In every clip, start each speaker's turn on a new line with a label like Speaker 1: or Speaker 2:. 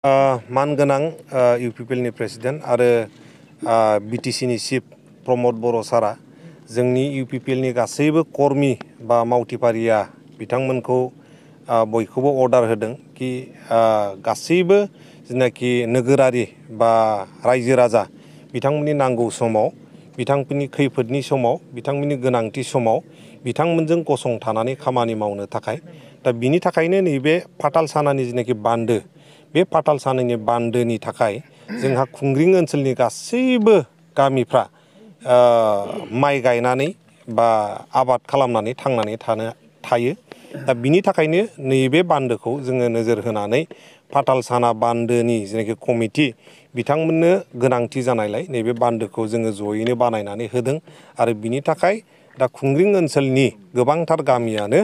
Speaker 1: मानगोनां इउपिपिएलनि प्रेसिडेन्ट आरो बिटिसिनि चिफ प्रमद बर' सारा जोंनि इउपिपिएलनि गासैबो कर्मि बा मावथिफारिया बिथांमोनखौ बयखौबो अर्डार होदों कि गासैबो जेनाखि नोगोरारि बा रायजो राजा बिथांमोननि नांगौ समाव बिथांमोननि खैफोदनि समाव बिथांमोननि गोनांथि समाव बिथांमोनजों गसंथानानै खामानि मावनो थाखाय दा बिनि थाखायनो नैबे फाथालसानानि जेनाखि बान्दो बे फाथालसानानि बान्दोनि थाखाय जोंहा खुंग्रिं ओनसोलनि गासैबो गामिफ्रा माइ गायनानै बा आबाद खालामनानै थांनानै थायो दा बिनि थाखायनो नैबे बान्दोखौ जोङो नोजोर होनानै फाथालसाना बान्दोनि जेनाखि कमिटि बिथांमोननो गोनांथि जानायलाय नैबे बान्दोखौ जोङो जयैनो बानायनानै होदों आरो बिनि थाखाय दा खुंग्रिं ओनसोलनि गोबांथार गामियानो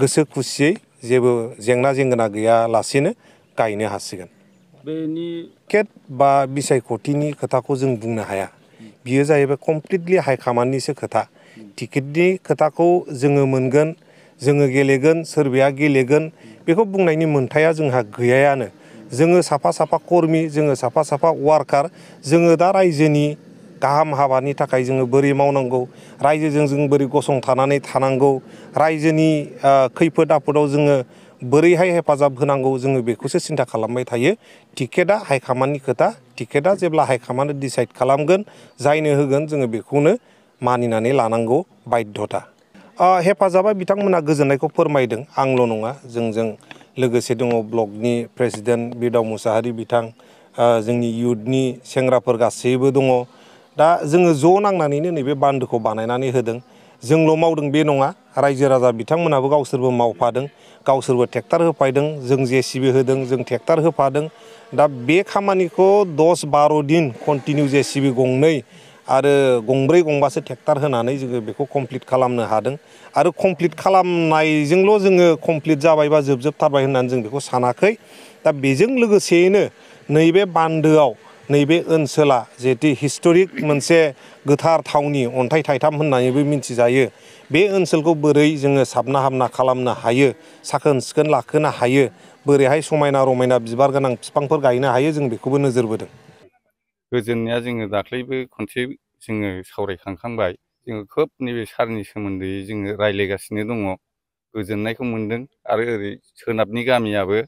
Speaker 1: गोसो खुसियै जेबो जेंना जेंगोना गैयालासेनो गायनो हासिगोन।
Speaker 2: बेनि
Speaker 1: टिकेट बा बिसायख'थिनि खोथाखौ जों बुंनो हाया। बियो जाहैबाय कमप्लिटलि हाइकामान्डनिसो खोथा। टिकेटनि खोथाखौ जोङो मोनगोन, जोङो गेलेगोन, सोरबाया गेलेगोन बेखौ बुंनायनि मोन्थाया जोंहा गैयायानो। जोङो साफा साफा कर्मि, जोङो साफा साफा वार्कार, जोङो दा रायजोनि गाहाम हाबानि थाखाय जोङो बोरै मावनांगौ, रायजोजों जों बोरै गसंथानानै थानांगौ, रायजोनि खैफोद आफोदाव जोङो बोरैहाय हेफाजाब होनांगौ जोङो बेखौसो सिन्था खालामबाय थायो। टिकेटआ हाइकामान्डनि खोथा। टिकेटआ जेब्ला हाइकामान्डआ डिसाइड खालामगोन, जायनो होगोन जोङो बेखौनो मानिनानै लानांगौ बाध्यता। हेफाजाबा बिथांमोनहा गोजोननायखौ फोरमायदों, आंल' नङा, जोंजों लोगोसे दङ ब्लकनि प्रेसिडेन्ट बिदाव मुसाहारि बिथां, जोंनि इयुथनि सेंग्राफोर गासैबो दङ। दा जोङो ज' नांनानैनो नैबे बान्दोखौ बानायनानै होदों। जोंल' मावदों बे नङा, रायजो राजा बिथांमोनाबो गावसोरबो मावफादों, गावसोरबो ट्रेक्टर होफायदों, जों जेसिबि होदों, जों ट्रेक्टर होफादों। दा बे खामानिखौ 10-12 दिन कन्टिनिउ जेसिबि गंनै आरो गंब्रै गंबासो ट्रेक्टर होनानै जोङो बेखौ कमप्लिट खालामनो हादों। आरो कमप्लिट खालामनायजोंल' जोङो कमप्लिट जाबाय बा जोबथारबाय होननानै जों बेखौ सानाखै। दा बेजों लोगोसेयैनो नैबे बान्दोआव नैबे ओनसोला जिहेतु हिस्ट'रिक मोनसे गोथार थावनि, अन्थाइ थाइथाम होननानैबो मिथिजायो। बे ओनसोलखौ बोरै जोङो साबना हामना खालामनो हायो, साखोन सिखोन लाखोनो हायो, बोरैहाय समायना रमायना बिबार गोनां बिफांफोर गायनो हायो, जों बेखौबो नोजोर बोदों।
Speaker 2: गोजोननाया जोङो दाख्लैबो खनसे जोङो सावरायखांबाय। जोङो खोब नैबे सारनि सोमोन्दै जोङो रायज्लायगासिनो दङ। गोजोननायखौ मोन्दों आरो ओरै सोनाबनि गामियाबो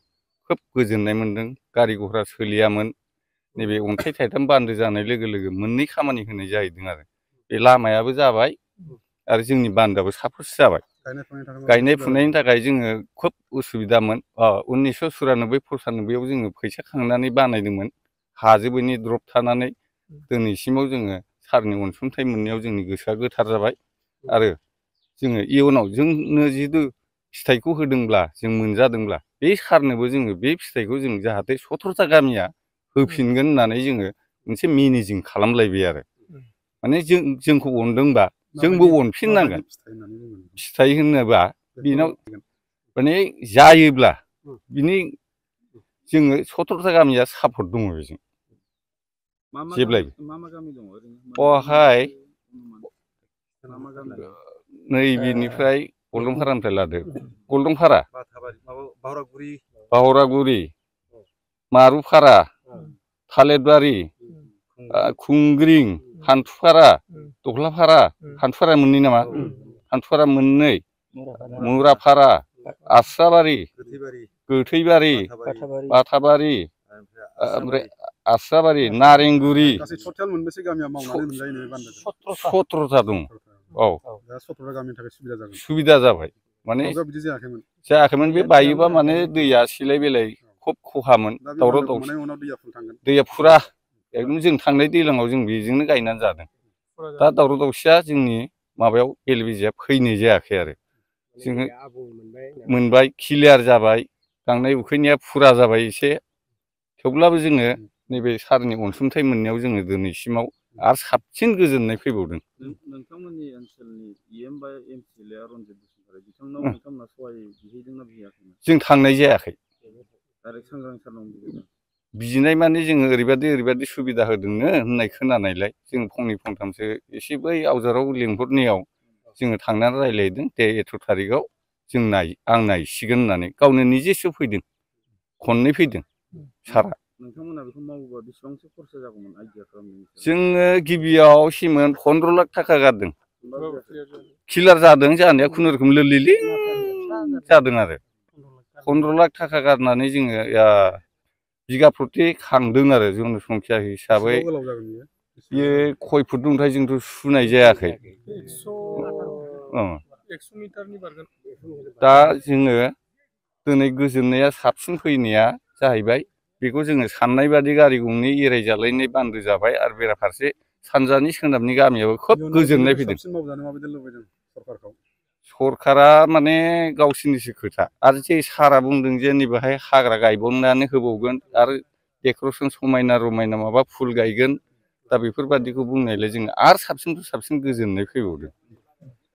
Speaker 2: खोब गोजोननाय मोन्दों। गारि घरा सोलियामोन। नैबे अन्थाइ थाइथाम बान्दो जानाय लोगो लोगो मोननै खामानि होनाय जाहैदों आरो। बे लामायाबो जाबाय आरो जोंनि बान्दोआबो साफस जाबाय। गायनाय फुनायनि थाखाय जोङो खोब उसुबिदामोन। 1994-95 जोङो फैसा खांनानै बानायदोंमोन। हाजोबैनि द्रप थानानै दिनैसिमाव जोङो सारनि अनसुंथाइ मोननायाव जोंनि गोसोआ गोथार जाबाय। आरो जोङो इयुनाव जोंनो जिथु फिथाइखौ होदोंब्ला, जों मोनजादोंब्ला, बे सारनोबो जोङो बे फिथाइखौ जों जाहाथे 17था गामिया होफिनगोन होननानै जोङो मोनसे मिजिं खालामलायबाय आरो। माने जोंखौ अनदोंबा जोंबो अनफिननांगोन। फिथाइ होनोबा बेनाव माने जायोब्ला बिनि जोङो 17था गामिया सापर्ट दङ बेजों जेब्लायबो। बेवहाय नैबेनिफ्राय गल्डनफारानिफ्राय लादो, गल्डनफारा, बावरागुरि, मारुफारा, थालिरबारि, खुंग्रिं, हान्थुफारा, दख्लाफारा, हान्थुफारा मोननै नामा? हान्थुफारा मोननै, मुराफारा, आस्राबारि, गोथैबारि, बाथाबारि, ओमफ्राय आस्राबारि, नारेंगुरि, 17था दं। औ,
Speaker 3: 17था गामिनि थाखाय सुबिदा जागोन।
Speaker 2: सुबिदा जाबाय। माने
Speaker 3: बिदि
Speaker 2: जायाखैमोन। बे बायोबा माने दैया सिलाय बिलाय खोब खहामोन, दावराव दावसि। दैया फुरा एकदम जों थांनाय दैज्लाङाव जों बेजोंनो गायनानै जादों। दा दावराव दावसिया जोंनि माबायाव बेले बेजेया फैनाय जायाखै आरो। जोङो मोनबाय, क्लियार जाबाय, गांनाय उखैनाया फुरा जाबाय एसे। थेवब्लाबो जोङो नैबे सारनि अनसुंथाइ मोननायाव जोङो दिनैसिमाव आरो साबसिन गोजोननाय फैबावदों।
Speaker 4: नोंथांमोननि ओनसोलनि EM बा MCLA रन्जित बसुमतारी बिथांमोना सहाय बिहैदोंना बिहैयाखैमोन?
Speaker 2: जों थांनाय जायाखै।
Speaker 4: डाइरेक्ट सांग्रां सारनाव बिहैदों।
Speaker 2: बिनाय माने जोङो ओरैबायदि सुबिदा होदोंनो होननाय खोनानायलाय जों फंनै फंथामसो एसे बै आवजाराव लिंहरनायाव जोङो थांनानै रायज्लायदों। दे 18 थारिखआव आं नायसिगोन होननानै गावनो निजेसो फैदों। खननै फैदों सारा।
Speaker 4: नोंथांमोना बेखौ मावोबा बेसेबांसो खरसा जागौमोन आइडिया खालामनायनि सायाव?
Speaker 2: जोङो गिबियाव सिमोन 15 लाख थाखा गारदों।
Speaker 4: होमबा
Speaker 2: किलार जादों जानाया खुनुरुखुम लोलिलिं जादों आरो 15 लाख थाखा गारनानै जोङो बिगा प्रति खांदों आरो जनसंख्या हिसाबै
Speaker 3: बेसेबां गोलाव जागोन बियो?
Speaker 2: बेयो खय फुट दंथाय जोंथ' सुनाय जायाखै।
Speaker 3: 100 मिटारनि बारगोन।
Speaker 2: दा जोङो दिनै गोजोननाया साबसिन फैनाया जाहैबाय बेखौ जोङो साननाय बादि गारि गंनै एराय जालायनाय बान्दो जाबाय आरो बेराफारसे सानजानि सोनाबनि गामियाबो खोब गोजोननाय फैदों।
Speaker 3: साबसिन मावजानो माबायदि लुबैदों सरकारखौ?
Speaker 2: सरकारा माने गावसोरनिसो खोथा आरो जे सारा बुंदों जे नैबेहाय हाग्रा गायबावनानै होबावगोन आरो डेक'रेसन समायना रमायना माबा फुल गायगोन दा बेफोरबादिखौ बुंनायलाय जोङो आरो साबसिननिफ्राय साबसिन गोजोननाय फैबावदों।